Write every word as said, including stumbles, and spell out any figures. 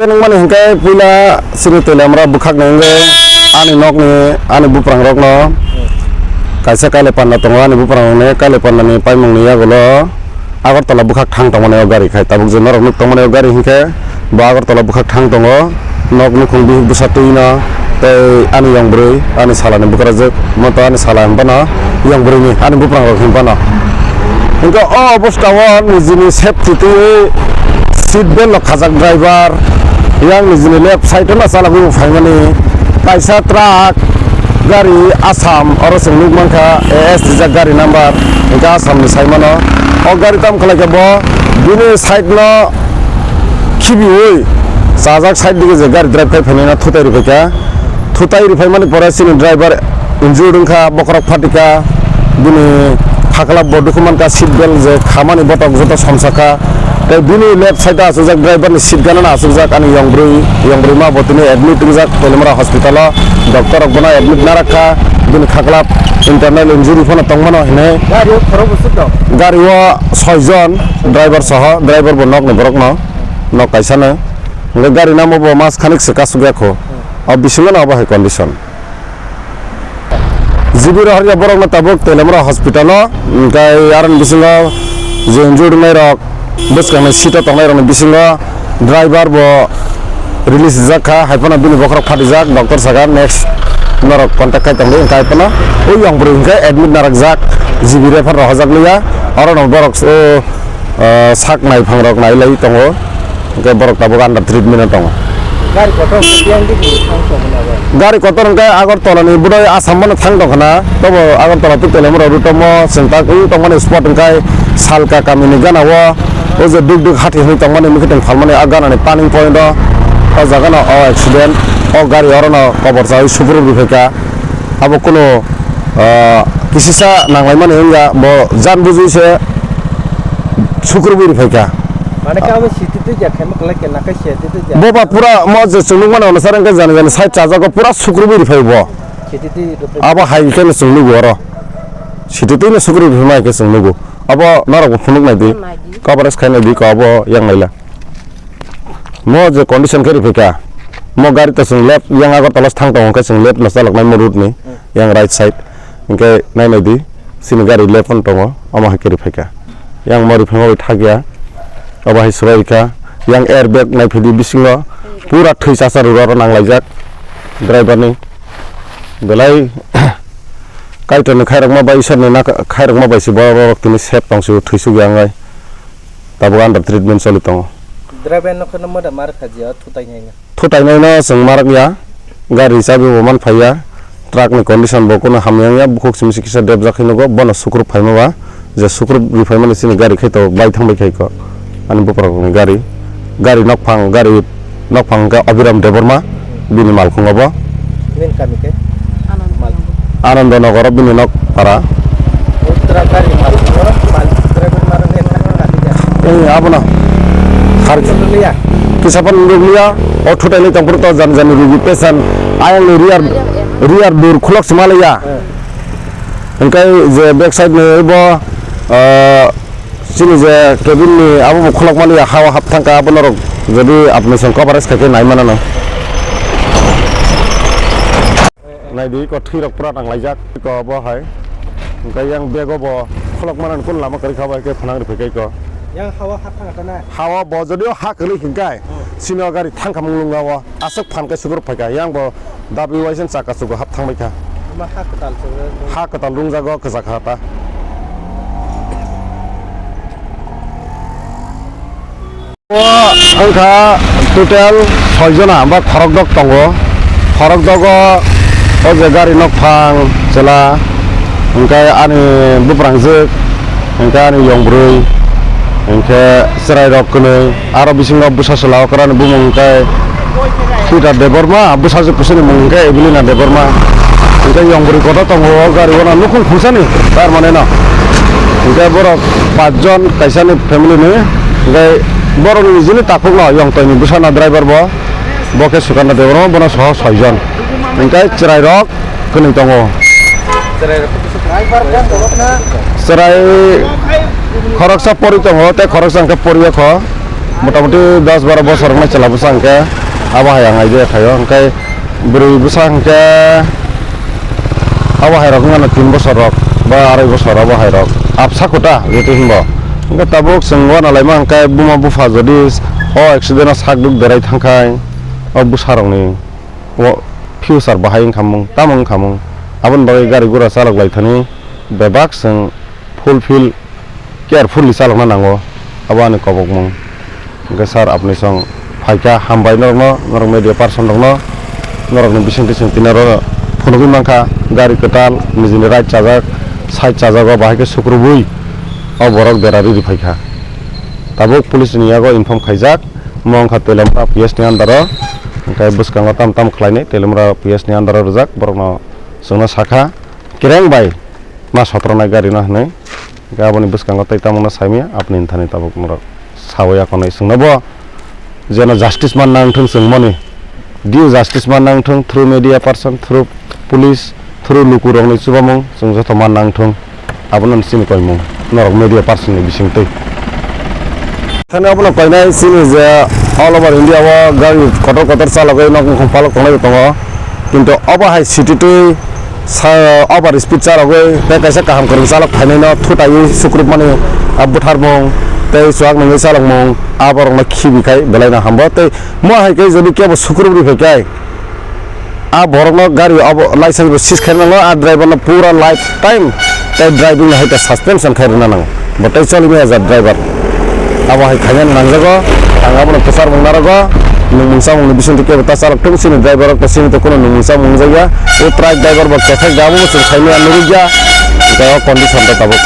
Nangmani hwnkhe puila chini Teliamura bwkhakni wngwi ani nokni, ani buprangrokno kaisa Kailai Panda tongo, ani buprangrokni Kailai Pandani paimungni yagulo Agartala bwkhak thang tongmani o gari khai. Tabuk je norok nuk tongmani o gari hwnkhe bo Agartala bwkhak thang tongo, nok nukhung bihik bwsa twino tei ani yong bwrwi, ani salani bwkrajwk. Moto ani sala hwnphano, yang bwrwini, ani buprangrok hwnphano. Hwnkhe o obostao nijini safety twiwi seat belt rok khajak driver, yang nijini left side-o no chalagwi bo phaimani. Kaisa truck gari Assam, oro chwng nukmankha A S rijak gari number, hwnkhe Assamni saimano. O gari tamo khlaikha bo bini side-no khibiwi chajak side dige je gari drive khai phainai no thutai rwphaikha. Thutai rwphaimani pore chini driver injured wngkha, bokhorok phatikha, bini haklap bo dukhu mankha, seat belt je khamani botok joto somsakha. Tei bini left side o achukjak driver ni seat gana no achukjak ani yong bwrwi, yong bwrwi ma bo tini admit wngjak Teliamura hospital o, doctor rok bono admit narakha, bini haklap internal injury phano tongmano hinwi. Gari o khorok bwswk tong? Gari o soi jon, driver soho, driver bo nokni borok no, nok kaisa no. Hwnkhe gari namo bo mas khanik se kasuk ya kho. O bisingo no obo hai condition. G B rohorya borok no tabuk Teliamura hospital o, hwnkhe aroni bisingo je injured wngnai rok, bwskang ni seat o tongnai rok ni bisingo driver bo release rijak kha, hai phano bini bokhorok phatijak, doctor saka next norok contact khai tongdi, hwnkhe hai phano o yang bwrwi hwnkhe admit narakjak, G B refer rohorjak liya, oro no borok o, ah, sak naiphangrok nailai tongo, hwnkhe borok tabuk under treatment o tongo. Gari kotor hwnkhe tiyang di thang tongmani abo? Gari kotor hwnkhe Agartala ni budai Assam bono thang tongkhana, tobo Agartala to Teliamura route o mo chwng tak wng tongmani spot hwnkhe Salka kamini gana o, o je duk duk hati hwnwi tongmani mwkhwtwng phalmani a gana ni turning point o, o jaga no o accident, o gari oro no kobor chawi sukrubwi phaikha. Abo kunu, ah, kisisa nanglaimani wngya, bo jan bujui se sukrubwi rwphaikha. Mane khe abo siti twi jak khaima kwlai khe nakai se twi twi jak. Boba pura mo je chwng nukmano ono sar wngkhe jani jani side chajago pura sukrubwi rwphai bo. Siti twi rwphai. Abo hai khe no chwng nugo oro. Siti twi no sukrubwi rwphai ma hai khe chwng nugo. Abo norok bo phunuk nai di. Coverage khai nai di ko abo yang naila. Mo je condition khe riphaikha, mo gari to chwng left, yang Agartala se thang tongo, hwnkhe chwng left no chaloknai mo route ni, yang right side, hwnkhe nai nai di, chini gari left phano tongo, omo hai khe riphaikha, yang mo riphaima bai thakya, obo hai swbai rikha, yang airbag nai phidi bisingo pura thwi chasa rwrwk nanglaijak driver ni, belai Kaitor ni khairokma bai, Isor ni na khairokma bai se borok tini safe tong sio, thwi suk ya wngnai. Tabuk under treatment choli tongo. Driver no kheno moda mar kha jia, thutai nai na. Thutai nai no chwng marak ya, gari chabi bo man phai ya, truck ni condition bo kono hamya wng ya, bukhuk simi se kisa debjak khe nugo, bono sukrup phaima ba, je sukrup ri phaimani chini gari khai to bai thang bai khai ko, ani bupra rok ni gari, gari nok phang, gari nok phang khe Abhiram Debbarma, bini malkhung obo. Nini kami khe? Anando Nagar o bini nok para. Uttara gari malkhung o, mal driver maro nini kami kami khe? Eh, abono. Har Nini ya? Kisa pan rukliya, o thutai ni tongphuru to jani jani rugi pesan, ayang ni rear, rear door khulok se malaya. Eh. Hingkai je back side ni bo, ah, chini je cabin ni abo bo khulok mani ya, hawa hap thangka, abo norok jodi apni song coverage khai khe nai manana. Nai di ko thwi rok pura nang laijak ko bo hai. Hingkai yang bag o bo khulok manani kun lama kari kha bai khe phanang ri phai kai ko. Yang hawa hap thangka na? Hawa bo jodi o ha kwrwi hingkai, hmm, chini o gari thangka mung lung o aswk phan kai sukur phai ka. Yang bo dabi waisen chaka sugo hap thang bai kha. Ama ha kwtal se. Ha kwtal rung jago kwchak ha ta. O wngkha total soi jona ba khorokdok tongo. Khorokdogo o je gari nokphang chwla, hwnkhe ani buprangjwk, hwnkhe ani yong bwrwi, hwnkhe chwrairok kwnwi, aro bisingo bwsa chwla okrani bumung hwnkhe Peter Debbarma, bwsajwk bwswkni mung hwnkhe Evelina Debbarma. Hwnkhe yong bwrwi kotor tongo o gari o no nukhung khungsani tar mane no. Hwnkhe borok pachjon kaisani family ni, hwnkhe borokni nijini takhukno yong toini bwsano driver bo, bo khe Sukanta Debbarma, bono soho soijon. Hwnkhe chwrairok kwnwi tongo. Chwrai khoroksa pori tongo, tei khoroksa hwnkhe poriya kho. Motamuti dos baro bosor wngnai chwla bwsa hwnkhe abo hai ang idea khaio, hwnkhe bwrwi bwsa hwnkhe abo hai rok wngmano tin bosor rok ba arai bosor abo hai rok absa kota jetu hinbo. Hwnkhe tabuk chwng uanalaima hwnkhe buma bupha jodi o accident o sak duk berai thangkhai o bwsa rokni o future bahai wngkhamung tamo wngkhamung aboni bagwi gari gura chalok lai thani bebak chwng fulfill carefully chalokna nango, abo ani kobokmung. Hwnkhe sir, apni song phaikha, hambai norokno, norok media person rokno, norokni bisingtwi chwng tini oro phunugwi mankha, gari kwtal, nijini right chajak, side chajago, bahai khe sukrubwi o borok dera riri phaikha. Tabuk police ni yago inform khaijak, omo wngkha Teliamura P S ni under o, hwnkhe bwskango tam tam khlainai Teliamura P S ni under o rwjak, borokno chwngno sakha, kereng bai ma sotronai gari no hinwi. Hwnkhe aboni bwskango tei tamungno saimaya, apni thani tabuk norok sawi akonwi chwngno bo jeno justice man nang thung chwngmani, due justice man nang thung through media person, through police, through lukurokni chubamung chwng joto man nang thung, abono chini koimung norok media person ni bisingtwi. Thani abono koinai chini je all over India o gari kotor kotor chalogwi nok nukhung palok tonglai tongo, kintu obo hai city twi sa over speed chalogwi tei kaisa kaham kwrwng chalok phainaino thutaiwi sukrupmani, ah, bwtharmung tei chuak nungwi chalokmung, ah, borokno khibi khai belaino hambo. Tei mo hai khe jodi kebo sukrup rwi phai khe, ah, borokno gari obo license bo seize khai nango, ah, driver no pura life time tei driving no hai khe suspension khai rwna nango. Bo tei choli maya jat driver. Abo hai khaina nangjago. Ang abono kwchar mung narogo. Nwng mungsa mungni bisingtwi kebo ta chalok thung, chini driver rok to chini to kuno nwng mungsa mung wngjakya. O truck driver bo kethek da, abo bo chwng saimaya nugukya. Tei o condition to tabuk.